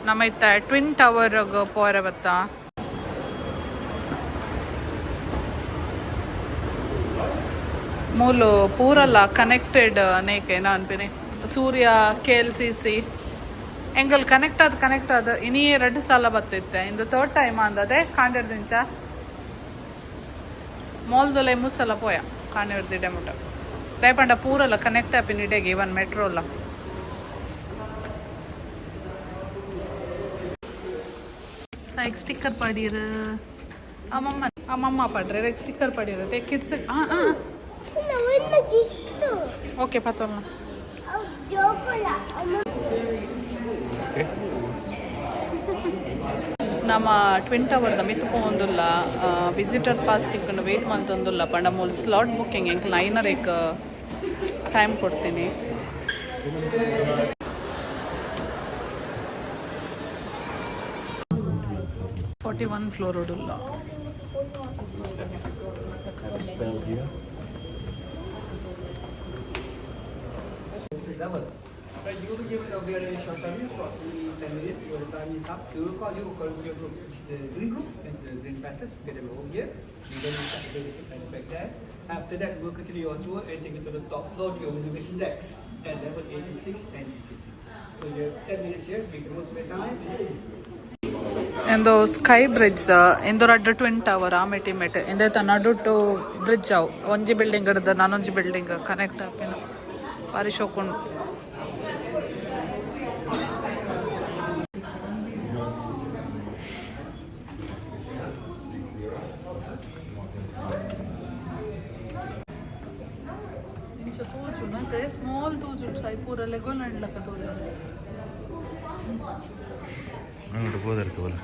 ನಮ್ಮ ಇತ್ತ twin tower ಪೋರ ಬತ್ತ. ಮೂಲು ಪೂರಲ್ಲ ಕನೆಕ್ಟೆಡ್ ನೇಕೆ ಅನ್ಪಿನಿ ಸೂರ್ಯ ಕೆಎಲ್ಸಿಸಿ ಎಂಕಲ್ ಕನೆಕ್ಟ್ ಆದ್ ಕನೆಕ್ಟ್ ಆದ್ ಇನಿ ರಡ್ಡ್ ಸಲ ಬತ್ತಿತ್ತೆ. ಇಂದು ಥರ್ಡ್ ಟೈಮ್ ಅಂದದೆ. ಕಾಂಡೆಡ್ದಿಂಚ ಮಾಲ್ದೊಲೆ ಮುಸಲ ಪೋಯ ಕಾಂಡೆಡ್ದಿಡೆ ಮುಟ. ದಾಯೆಪಂಡ ಪೂರಲ್ಲ ಕನೆಕ್ಟ್ ಆಪಿನ ಇಡೆಗೆ, ಇವನ್ ಮೆಟ್ರೋಲ. ಸೈಕ್ ಸ್ಟಿಕ್ಕರ್ ಪಾಡೀರ್. ಅಮ್ಮಮ್ಮ ಅಮ್ಮಮ್ಮ ಪಾಡ್ರೆ ಸ್ಟಿಕ್ಕರ್ ಪಾಡೀರ್ ಕಿಡ್ಸ್. ಹಾಂ ಹಾಂ, ಓಕೆ, ಪತ್ತೊಲ್ಲ. ನಮ್ಮ ಟ್ವಿನ್ ಟವರ್ದ ಮಿತ್ತ್ ಪೋವೊಂದುಲ್ಲ. ವಿಸಿಟರ್ ಪಾಸ್ ತಿಕ್ಕೊಂಡು ವೇಟ್ ಮಲ್ತೊಂದುಲ್ಲ. ಪಂಡ ಮೂಲು ಸ್ಲಾಟ್ ಬುಕ್ಕಿಂಗ್. ಎಂಕ್ ಲೈನರ್ ಟೈಮ್ ಕೊಡ್ತೀನಿ. 41 ಫ್ಲೋರ್ ಉಡುಲ್ಲ. Level. Right, you will be given a very short time, approximately 10 minutes. When the time is up, we will call you according to your group. It's the green group, it's the green passes, together over here. You then start the and back there. After that, we'll continue your tour and take you to the top floor, the observation decks at level 86 and 83. So you have 10 minutes here, make the most of your time. ಎಂದು sky bridge ಎಂದು ರಡ್ಡ್ twin tower ಆ ಮೆಟಿ ಮೆಟ್ ಎಂದೈತ ನಡುಟು bridge ಅವು. ಒಂಜಿ building ಹಿಡ್ದು ನಾನೊಂಜಿ building connect ಆಪಿನ. ಬಾರಿ ಶೋಕುಂಡು. ಇಂಚ ತೋಜುಂಡು ಅಂತೆ, ಸ್ಮಾಲ್ ತೋಜುಂಡು. ಸಾಯಿ ಪೂರ ಲೆಗೋಲ್ಯಾಂಡ್ ಲೆಕ್ಕ ತೋಜುಂಡು. അങ്ങോട്ട് പോതെടുക്ക പോലെ.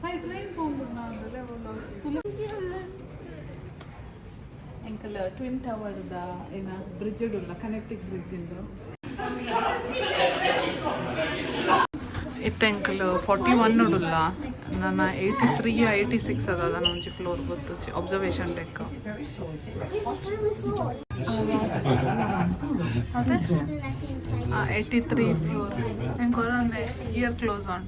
ಸಾಯಿ ಟ್ರೈನ್ ಪೋಂಬುಂಡು. ಎಂಕಲ್ ಟ್ವಿನ್ ಟವರ್ದ ಏನ ಬ್ರಿಡ್ಜ್ ಉಲ್ಲ, ಕನೆಕ್ಟಿಂಗ್ ಬ್ರಿಡ್ಜ್ ಇಂದು. ಇತ್ತೆ ಎಂಕಲ್ 41 ಉಡುಲ್ಲ. ನನ್ನ 83, 86 ಅದ. ಅದನ್ನ ಒಂಜಿ ಫ್ಲೋರ್ ಗೊತ್ತುಜಿ. ಅಬ್ಸರ್ವೇಷನ್ ಡೆಕ್ ಅದೇ 83 ಫ್ಲೋರ್. ಎಂಕ್ ಒರಂದೆ year close on.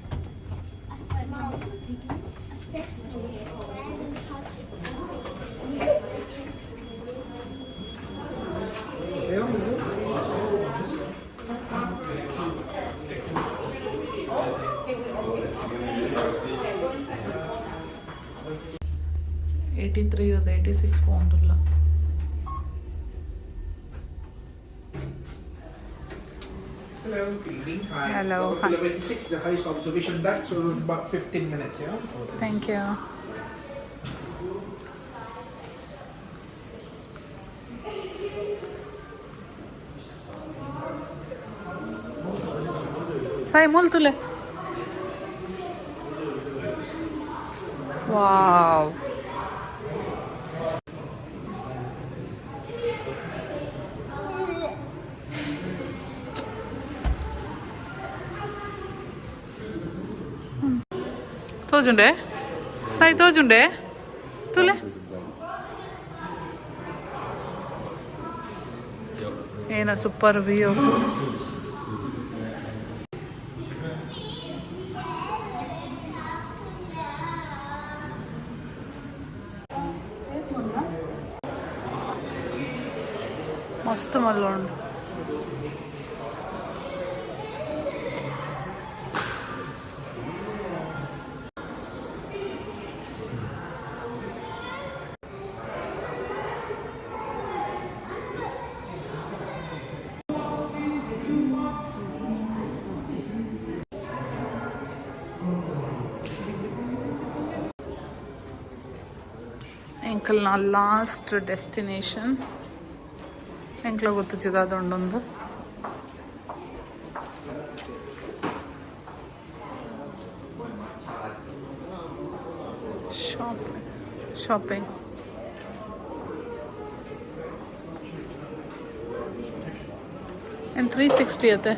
83 ಅದು 86 pound. Hello, good evening. Hi. Hello, Welcome hi. to level 86, the highest observation deck. So about 15 minutes, yeah? Thank you. Sai ಮೂಲ್ ತುಲೆ. ವಾವ್. ತೋಜುಂಡೆ ಸಾಯಿ, ತೋಜುಂಡೆ ತುಲೆ. ಏನ ಸೂಪರ್ ವ್ಯೂ. ಮಸ್ತ್ ಮಲ್ಲ ಉಂಡು. ಎಂಕಲ್ನ ಲಾಸ್ಟ್ ಡೆಸ್ಟಿನೇಷನ್ ಎಂಕ್ಲ ಗೊತ್ತುಜಿದ ಅದೊಂಡೊಂದು ಶಾಪಿಂಗ್. ಏನು 360 ಅತ್ತೆ.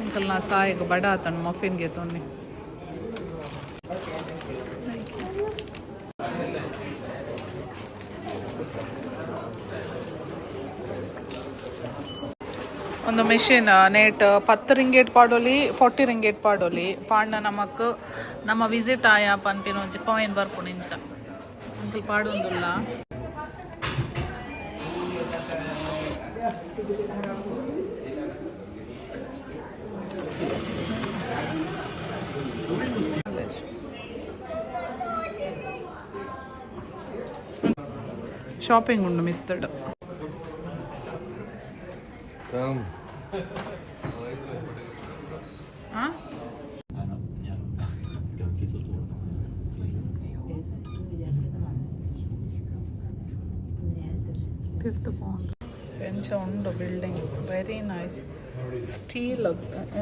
ಎಂಕಲ್ನ ಸಾಯಿಗ್ ಬಡ ಆತಂಡ್ ಮಫಿನ್ಗೆ ತೊನ್ನಿ. ಒಂದು ಮಿಷಿನ್ ನೇಟ್ 10 ರಿಂಗೇಟ್ ಪಾಡೊಲಿ, 40 ರಿಂಗೇಟ್ ಪಾಡೊಲಿ. ಪಾಂಡ ನಮಕ್ ನಮ್ಮ ವಿಸಿಟ್ ಆಯ ಪನ್ಪಿನ ಒಂಜಿ ಕಾಯಿನ್ ಬರ್ಪುಂಡು. ನಿಮಿಷ ಅಂಕಲ್ ಪಾಡೊಂದುಲ್ಲ. ಶಾಪಿಂಗ್ ಉಂಡು ಮಿತ್ತಡ್. Come. ಆ? ತಿರ್ತು ಪೋಂಡು ಎಂಚ ಉಂಡು ಬಿಲ್ಡಿಂಗ್. Very nice. ಸ್ಟೀಲ್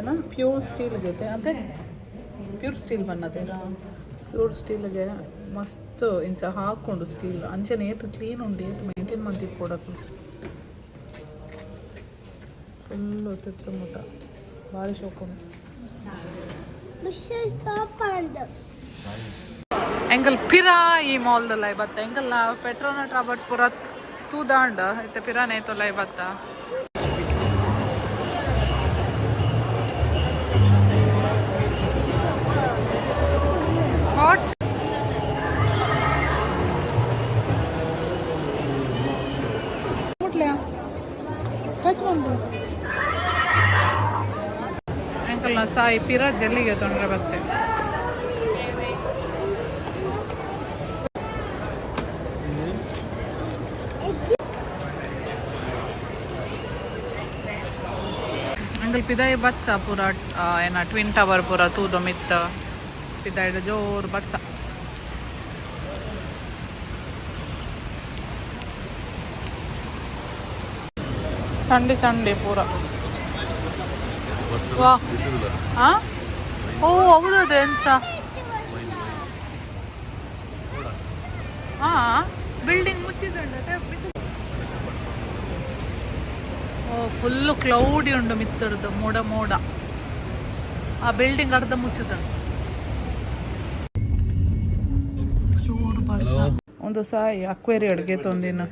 ಏನ, ಪ್ಯೂರ್ ಸ್ಟೀಲ್ ಗೆತೆ. ಅದೇ ಪ್ಯೂರ್ ಸ್ಟೀಲ್ ಬನ್ನದೇನಾ? ಪ್ಯೂರ್ ಸ್ಟೀಲ್ಗೆ ಮಸ್ತ್ ಇಂಚ ಹಾಕೊಂಡು ಸ್ಟೀಲ್. ಅಂಚನೆ ಏತ್ ಕ್ಲೀನ್ ಉಂಡು, ಏತ್ ಮೇಂಟೈನ್ ಮಂತಿಪ್ಪೊಡಕು. ಫುಲ್ಲು ತಿರ್ತು ಮುಟ ಭಾರಿ ಶೋಕುಂಡು. ಎಂಕಲ್ ಪಿರಾ ಈ ಮಾಲ್ದಲ್ಲ ಬತ್ತ. ಎಂಕಲ್ನ ಪೆಟ್ರೋನ ಟ್ರಾಬರ್ಟ್ಸ್ ಪೂರ ತೂದಾಂಡ್. ಇತ್ತೆ ಪಿರಾನೆ ತೊಲೈ ಬತ್ತ. ವಾಟ್ಸ್ ಮುಟ್ಲ್ಯಾ? ಟಚ್ ಮಾಡ್ಬಿಡು. ಎಂಕಲ್ನ ಸಾಯಿ ಪಿರ ಜಲ್ಲಿಗೆ ತೊಂದರೆ ಬತ್ತೆ. ಅಂಕಲ್ ಪಿದಾಯಿ ಬತ್ತ ಪೂರ ಏನ ಟ್ವಿನ್ ಟವರ್ ಪೂರ ತೂದು ಮಿತ್ತ ಪಿದಾಯ್ಡ್ ಜೋರು ಬರ್ಸ. ಚಂಡಿ ಚಂಡಿ ಪೂರ. ವಾ, ಆ ಓ, ಹೌದು, ಅದು ಎಂಚ? ಹಾ, ಬಿಲ್ಡಿಂಗ್ ಮುಚ್ಚಿದಂಡ. ಓ, ಫುಲ್ ಕ್ಲೌಡಿ ಉಂಡು ಮಿತ್ತರ್ದು. ಮೋಡ ಮೋಡ. ಆ ಬಿಲ್ಡಿಂಗ್ ಅರ್ಧ ಮುಚ್ಚಿದಂಡು. ಜೋರು ಬರ್ಸ. ಒಂದು ಸಾಯಿ ಅಕ್ವೇರಿ ಅಡುಗೆ ತೊಂದಿನ.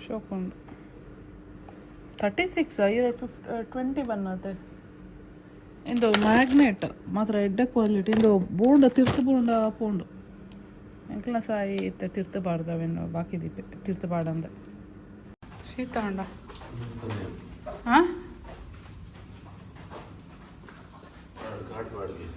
ಶೋಕುಂಡು. 36 ಇರ 21 ಅದೇ. ಇಂದು ಮ್ಯಾಗ್ನೆಟ್ ಮಾತ್ರ ಎಡ್ಡೆ ಕ್ವಾಲಿಟಿ. ಇಂದು ಬೋಂಡ ತಿರ್ತು ಬೋಂಡ ಪೋಂಡು. ಎಂಕ್ಲ ಸಾಯಿ ಇತ್ತೆ ತಿರ್ತು ಬಾರ್ದವೇನು ಬಾಕಿ ದೀಪೆ ತಿರ್ತು ಬಾಡಂದೆ. ಶೀತ ಉಂಡ. ಹಾಂ. ಘಾಟ್ ಮಾಡಿದ್ದೀನಿ.